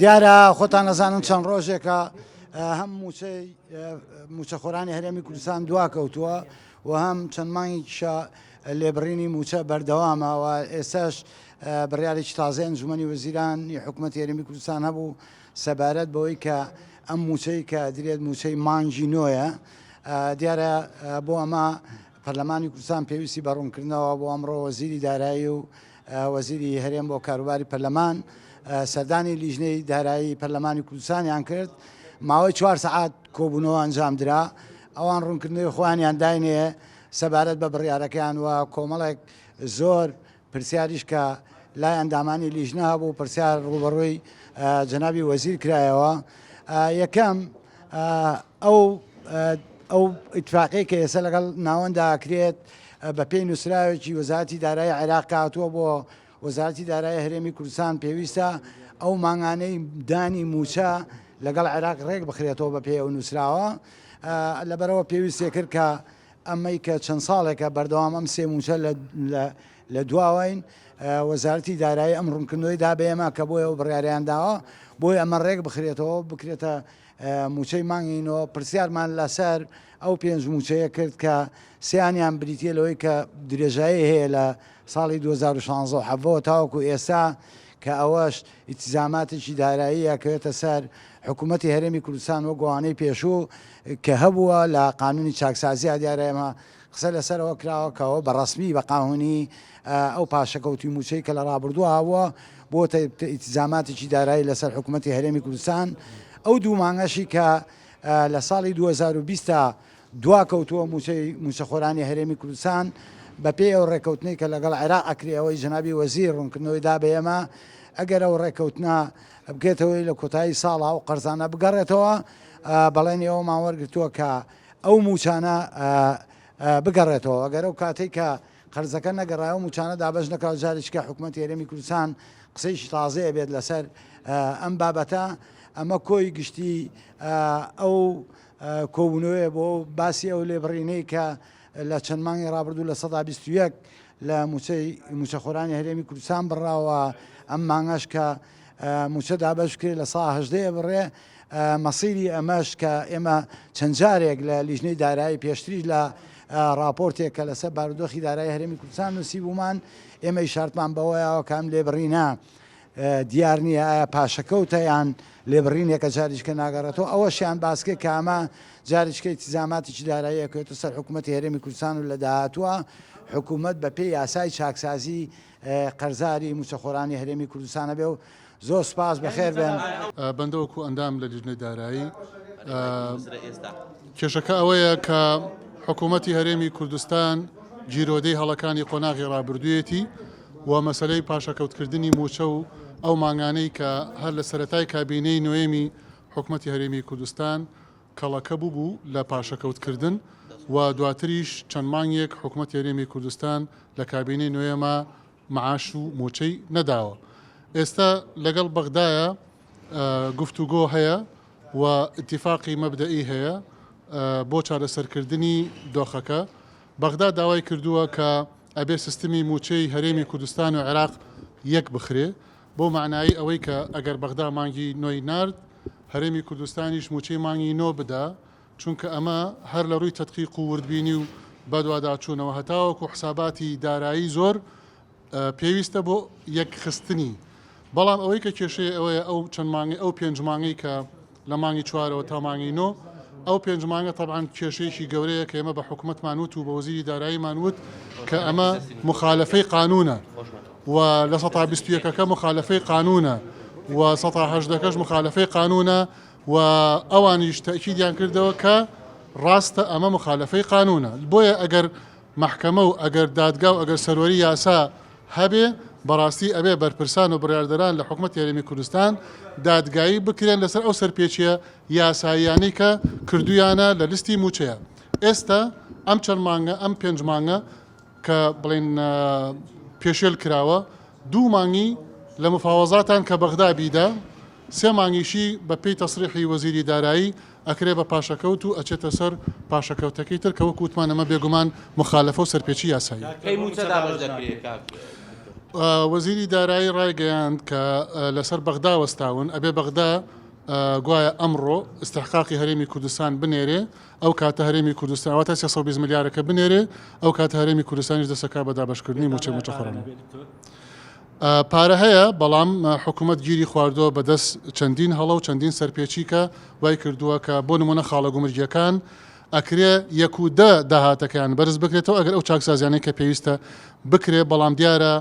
دیارە خۆتان ئەزانن چەند ڕۆژێکە هەم موچەی موچەخۆرانی هەرێمی کوردستان دواکەوتووە و هەم چەند مانگێکیشە لێبڕینی موچە بەردەوامە و ئێستاش بڕیارێکی تازەی ئەنجومەنی وەزیرانی حکوومەتی هەرێمی کوردستان هەبوو سەبارەت بەوەی کە ئەم موچەی کە درێت موچەی مانگی نۆیە دیارە بۆ ئەمە پەرلەمانی کوردستان پێویستی بە ڕوونکردنەوە بۆ ئەمڕۆ وەزیری دارایی و وەزیری هەرێم بۆ کاروباری پەرلەمان سەردانی لیژنەی دارایی پەرلەمانی کوردستانیان کرد ماوەی چوار سەعات کۆبوونەوە ئەنجام درا ئەوان ڕوونکردنەوەی خۆیانیان داینێ سەبارەت بە بڕیارەکەیان و کۆمەڵێک زۆر پرسیاریش کە لای ئەندامانی لیژنە هەبوو پرسیار ڕووبەڕووی جەنابی وەزیر کرایەوە یەکەم ئەو ئەو ئیتفاقەی کە ئێستا لەگەڵ ناوەندا ئەکرێت بە پێی نووسراوێکی وەزارەتی دارایی عێراق کە هاتووە بۆ وەزارەتی دارایی هەرێمی کوردستان پێویستە ئەو مانگانەی دانی مووچە لەگەڵ عێراق ڕێک بخرێتەوە بە پێی ئەو نووسراوە لەبەرەوە پێویستێ کرد کە ئەمەی کە چەند ساڵێکە بەردەوام ئەم سێ مووچە لە دواوەین وەزارەتی دارایی ئەم ڕوونکردنەوەی دا بە ئێمە کە بۆیە ئەو بڕیاریان داوە بۆی ئەمە ڕێک بخرێتەوە بکرێتە مووچەی مانگی نۆ، پرسیارمان لەسەر ئەو پێنج مووچەیە کرد کە سیانیان بریتییە لەوەی کە درێژایی هەیە لە ساڵی 2016 و حەڤەوە تاوەکو ئێستا کە ئەوەش ئیتزاماتێکی داراییە کەوێتە سەر حکوومەتی هەرێمی کوردستان وەک ئەوانەی پێشوو کە هەبووە لە قانونی چاکسازییا دیارە ئێمە قسە لەسەر ئەوە کراوە کە ئەوە بە ڕەسمی بە قانونی ئەو پاشەکەوتی مووچەی کە لە ڕابردوو هەبووە بۆتە ئیتزاماتێکی دارایی لەسەر حکوومەتی هەرێمی کوردستان ئەو دوو مانگەشی کە لە ساڵی 2020 تا دوا کەوتووە مووچەی مووچەخۆرانی هەرێمی کوردستان بەپێی ئەو ڕێککەوتنەی کە لەگەڵ عێراق ئەکرێ ئەوەی جەنابی وەزیر ڕوونکردنەوەی دا بە ئێمە ئەگەر ئەو ڕێککەوتنە بکرێتەوەی لە کۆتایی ساڵ ئەو قەرزانە بگەڕێتەوە بەڵێنی ئەومان وەرگرتووە کە ئەو مووچانە بگەڕێتەوە ئەگەر ئەو کاتەی کە قەرزەکە نەگەڕایەوە و مووچانە دابەش نەکرا و جارێکیکە حکومەتی هەرێمی کوردستان قسەیەکی تازەیە بێت لەسەر ئەم بابەتە ئەمە کۆی گشتی ئەو کۆبوونەوەیە بۆ باسی ئەو لێبڕینەی کە لە چەند مانگی ڕابردوو 21% لە مووچەی مووچەخۆرانی هەرێمی کوردستان بڕاوە ئەم مانگەش کە مووچە دابەش بکرێت 18% بڕێ مەسیری ئەمەش کە ئێمە چەند جارێک لە لیژنەی دارایی پێشتریش لە ڕاپۆرتێک کە لەسەر بارودۆخی دارایی هەرێمی کوردستان نووسیبوومان ئێمە ئیشارەتمان بەوەیەوە کە ئەم لێبڕینە دیار نییە ئایا پاشەکەوتە یان لێبڕینێکە جاریشکە ناگەڕێتەوە ئەوەشیان باس کرد کە ئەمە جاریشکە ئیلتیزاماتێکی دارایی ئەکەوێتە سەر حکوومەتی هەرێمی کوردستان و لە داهاتووە حکوومەت بەپێی یاسای چاکسازی قەرزاری مووچەخۆرانی هەرێمی کوردستانە بێ و زۆر سوپاس بەخێر بێن. بەندە وەکو ئەندام لە لیژنەی دارایی کێشەکە ئەوەیە کە حکوومەتی هەرێمی کوردستان گیرۆدەی هەڵەکانی قۆناغی ڕابردوویەتی و مەسەلەی پاشەکەوتکردنی مووچە و ئەو مانگانەی کە هەر لە سەرەتای کابینەی نۆیەمی حکومەتی هەرێمی کوردستان کەڵەکە بووبوو لە پاشەکەوتکردن و دواتریش چەند مانگێک حکومەتی هەرێمی کوردستان لە کابینەی نۆیەما معاش و مووچەی نەداوە. ئێستا لەگەڵ بەغدایە گفتوگۆ هەیە و ئیتیفاقی مەبدەئی هەیە بۆ چارەسەرکردنی دۆخەکە. بەغدا داوای کردووە کە ئەبێ سیستمی مووچەی هەرێمی کوردستان و عێراق یەک بخرێ، بەو مەعنایەی ئەوەی کە ئەگەر بەغدا مانگی نۆی نارد، هەرێمی کوردستانیش مووچەی مانگی نۆ بدا، چونکە ئەمە هەر لە ڕووی تەدقیق و وردبینی و بەدواداچوونەوە هەتاوەکو حساباتی دارایی زۆر پێویستە بۆ یەکخستنی، بەڵام ئەوەی کە کێشەیە ئەوەیە ئەو چەند مانگەی ئەو پێنج مانگەی کە لە مانگی چوارەوە تا مانگی نۆ ئەو پێنج مانگە تەبعەن کێشەیەکی گەورەیە کە ئێمە بە حکومەتمان وت و بە وەزیری داراییمان وت کە ئەمە مخالەفەی قانونە و لە سەتا 21ەکە مخالەفەی قانونە و سەتا هەژدەکەش مخالەفەی قانونە و ئەوانیش تەئکیدیان کردەوە کە ڕاستە ئەمە مخالەفەی قانونە بۆیە ئەگەر مەحکەمە و ئەگەر دادگا و ئەگەر سەروەری یاسا هەبێ بەڕاستی ئەبێ بەرپرسان و بڕیاردەران لە حکومەتی هەرێمی کوردستان دادگایی بکرێن لەسەر ئەو سەرپێچیە یاساییانەی کە کردویانە لە لیستی موچەیە ئێستا ئەم چەند مانگە ئەم پێنج مانگە کە بڵێن پێشێل کراوە دوو مانگی لە مفاوەزاتان کە بەغدا بیدا سێ مانگیشی بە پێی تەسریحی وەزیری دارایی ئەکرێ بە پاشەکەوت و ئەچێتە سەر پاشەکەوتەکەی تر کە وەکو وتمان ئەمە بێگومان موخالەفە و سەرپێچی یاساییە. کەی مووچە دابەش دەکرێ کاک دکتۆر؟ وەزیری دارایی ڕایگەیاند کە لەسەر بەغدا وەستاون، ئەبێ بەغدا گوایە ئەمڕۆ ئیستحقاقی هەرێمی کوردستان بنێرێ، ئەو کاتە هەرێمی کوردستان واتە 320 ملیارەکە بنێرێ، ئەو کاتە هەرێمی کوردستانیش دەستەکا بە دابەشکردنی مووچەی مووچەخۆران. پارە هەیە، بەڵام حکوومەت گیری خواردووە بەدەست چەندین هەڵە و چەندین سەرپێچی کە وای کردووە کە بۆ نموونە خاڵە گومرگییەکان ئەکرێ یەک و دە داهاتەکەیان بەرز بکرێتەوە ئەگەر ئەو چاکسازیانەی کە پێویستە بکرێ، بەڵام دیارە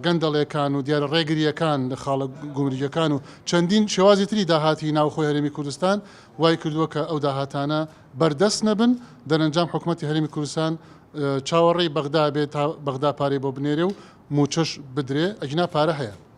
گەندەڵێکان و دیارە ڕێگرییەکان لە خاڵە گومرگییەکان و چەندین شێوازی تری داهاتی ناوخۆی هەرێمی کوردستان وای کردووە کە ئەو داهاتانە بەردەست نەبن، دەرەنجام حکومەتی هەرێمی کوردستان چاوەڕێی بەغدا بێت تا بەغدا پارەی بۆ بنێرێ و مووچەش بدرێ، ئەگینا پارە هەیە.